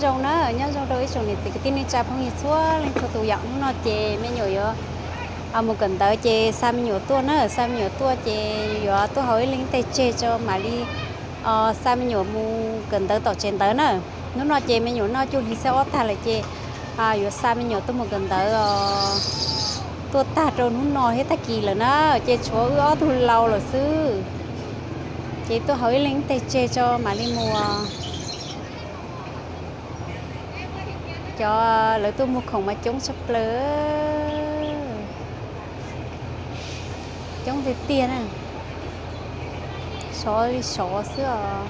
Zoo na, nyob zoo rau ib tsoom niam txiv kwv tij neej tsa phooj ywg txhua leej txhua tus yom. Hnub no ces me nyuam yuav mus kawm ntawv ces xa me nyuam tuaj na, xa me nyuam tuaj ces yuav tuaj haus ib leeg teg tseg tso mam li xa me nyuam mus kawm ntawv tom tsev ntawv na. Hnub no ces me nyuam noj cuaj hlis xab ob tag lawm ces yuav xa me nyuam tuaj mus kawm ntawv os. Tuaj tag rau hnub no thiab tag kis lawm na, ces tshuav wb ob tug laus lawm xwb. Ces tuaj haus ib leeg teg tseg tso mam li mus. Cov lawv tuaj muag khoom mas coob tshaj plaws, coob tiag tiag na, sov li sov xwb os.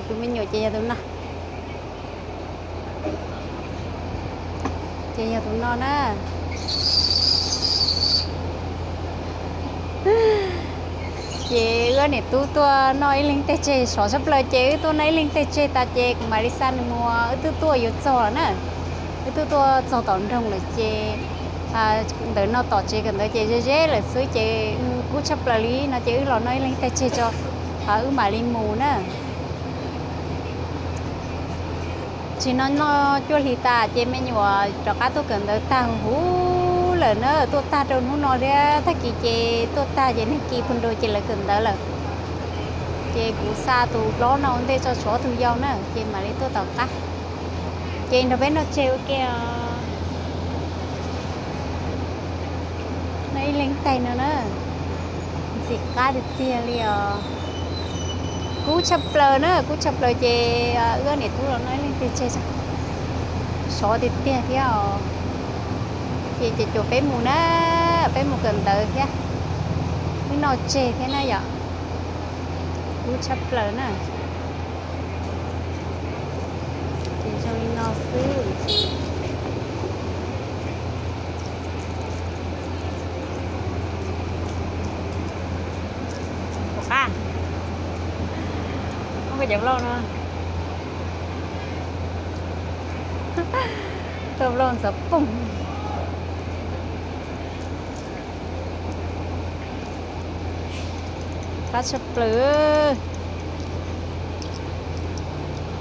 Tus me nyuam ces yog tus no, ces yog tus no na. Ces wb niam tub tuaj noj ib leeg teg tseg sov tshaj plaws ces wb tuaj noj ib leeg teg tseg tas ces kuv mam li xa nws mus, wb twb tuaj yuav txog lawm na. Wb twb tuaj txog tom nroog lawm ces ntawm no tom tsev kawm ntawv ces ze ze lawm xwb ces kub tshaj plaws li no ces wb los noj ib leeg teg tseg tso wb mam li mus na. Tsis no noj cuaj hlis tas ces me nyuam rov qab tuaj kawm ntawv tag huv huv lawm na, tuaj tag rau hnub no thiab tag kis ces tuaj tag ces neeg kis pw nrau ces lawv kawm ntawv lawm. Ces kuv xa tus hlob no ua ntej tso tshuav ob tug yau na ces mam li tuaj tom qab. Ces nrog peb noj tseg ua ke os. Noj ib leeg teg no na, ntxim qab tiag tiag li os. Kub tshaj plaws na, kub tshaj plaws ces wb niam tub los noj ib leeg teg tseg, sov tiag tiag thiab os. Ces ces caum peb mus na, peb mus kawm ntawv thiab, wb noj tseg thiab na yom. Kub tshaj plaws na. Ces zoo li no xwb. Ua qab, muab koj cov vlog no, koj vlog ntxov poog. Qab tshaj plaws.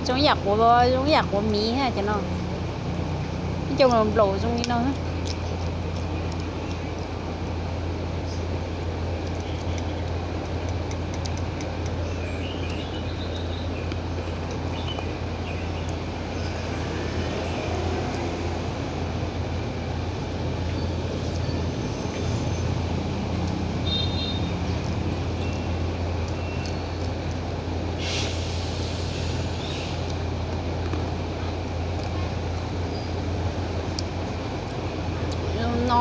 Zoo ib yam quav, zoo ib yam quav miv thiab cov no. Ib co nplaum nplaum zoo li no. No,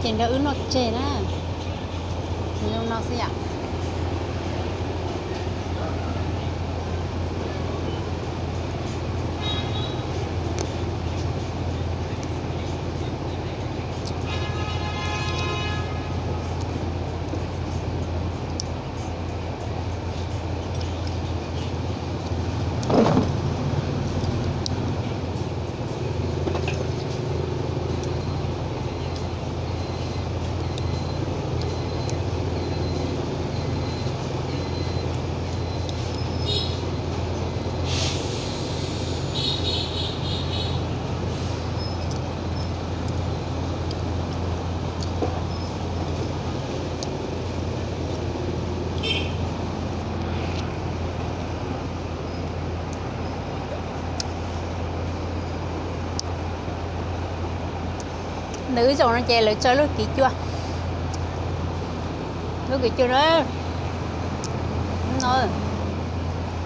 ces nrog wb noj tseg na, zoo no xwb yom. Ntawm wb zaum no ces lawv tso lub kiv cua, lub kiv cua na,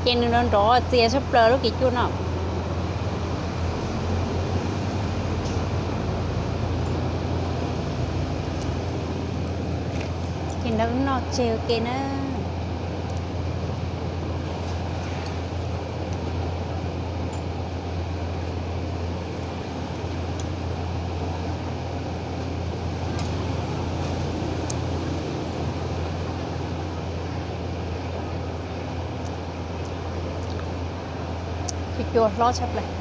ces nws nrov nrov txias tshaj plaws lub kiv cua no. Ces nrog wb noj tseg ua ke na. Cua hlob tshaj plaws.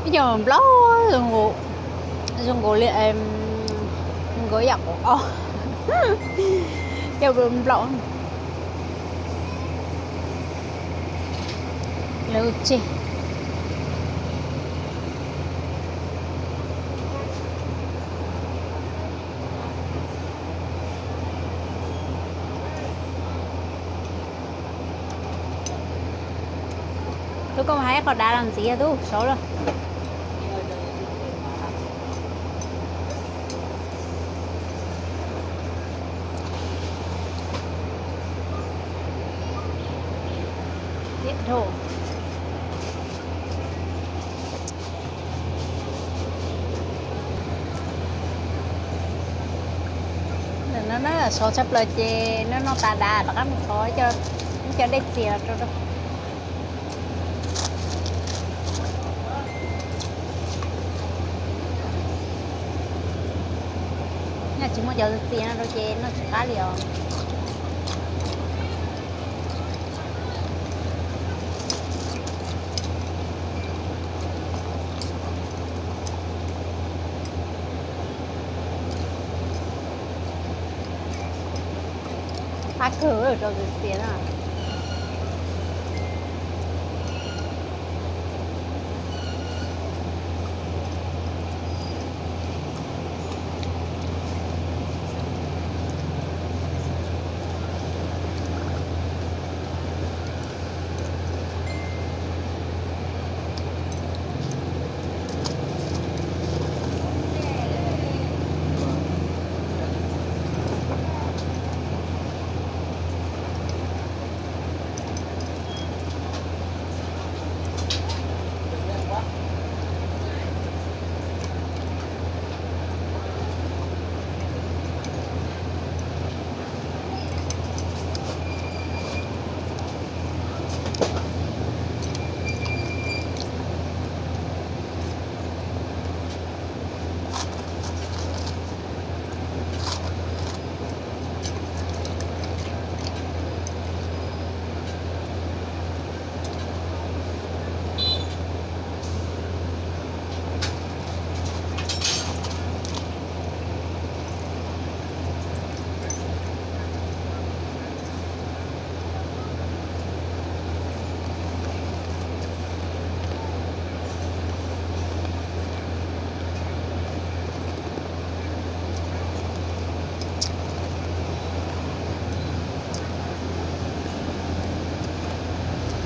Ib co nplaum zoo nkaus li, zoo nkaus yam qub os. Cov nplaum lawv tseg. Tub, koj hais qhov dav los ntxiv, tub, saud lawm. Tib dhau. Ntawm no na, sov tshaj plaws ces no noj tas dav rov qab mus thov cov dej txias rau rau. Yog tsis muaj cov txias no rau ces noj tsis qab li os. Qab kawg rau txias na.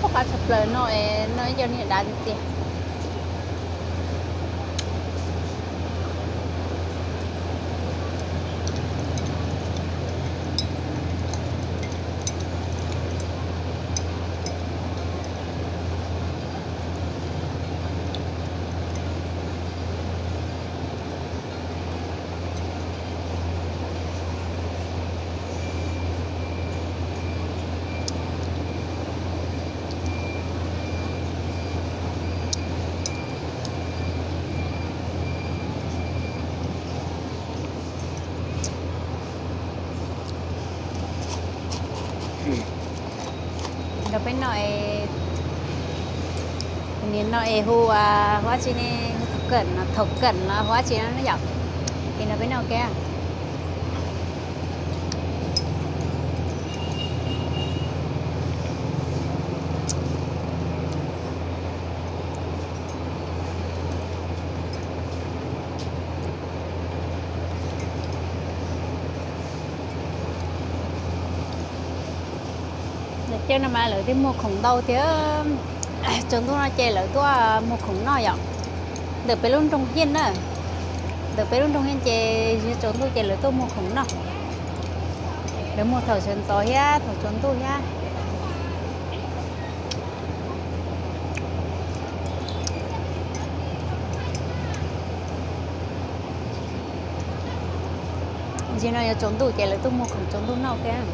Poj qab tshaj plaws no es no ib co niag dav tiag tiag. Peb noj, niam no es hu ua dab tsi ne, hu thov kawm los hu dab tsi no yom. Ces no peb noj kiag. Lawv cov no mas lawv thiaj muag khoom ntau thiab. Tsaus ntuj no ces lawv tuaj muag khoom noj yom. Ntawm peb lub nroog Hiaj na, ntawm peb lub nroog Hiaj ces yog tsaus ntuj ces lawv tuaj muag khoom noj. Lawv muag thaum sawv ntxov thiab thaum tsaus ntuj thiab. Nim no yuav tsaus ntuj ces lawv tuaj muag khoom tsaus ntuj noj thiab.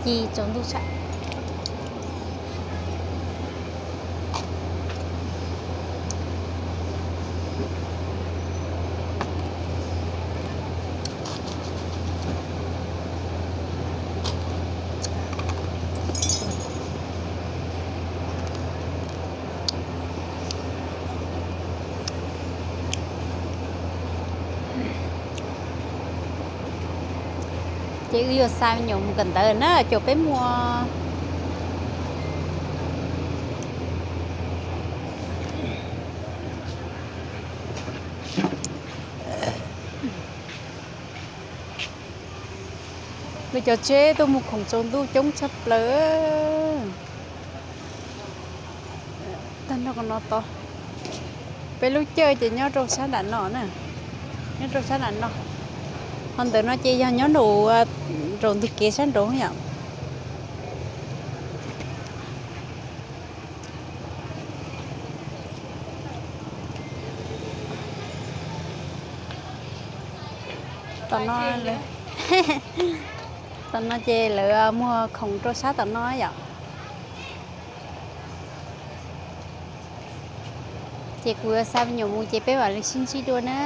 Ci tsaus ntuj tshaj. Ces wb yuav xa me nyuam mus kawm ntawv na, caum peb mus. Lawv cov tsheb tuaj muag khoom tsaus ntuj coob tshaj plaws. Tag nrho qhov no tod. Peb lub caij ces nyob rau sab nram no na, nyob rau sab nram no. Ho ntawm no ces yog nyob nraum, nraum ntug kev sab nraud yom. Tom no, tom no ces lawv muag khoom rau sab tom no yom. Ces kuv yuav xa me nyuam mus ces peb mam li sib ntsib dua na.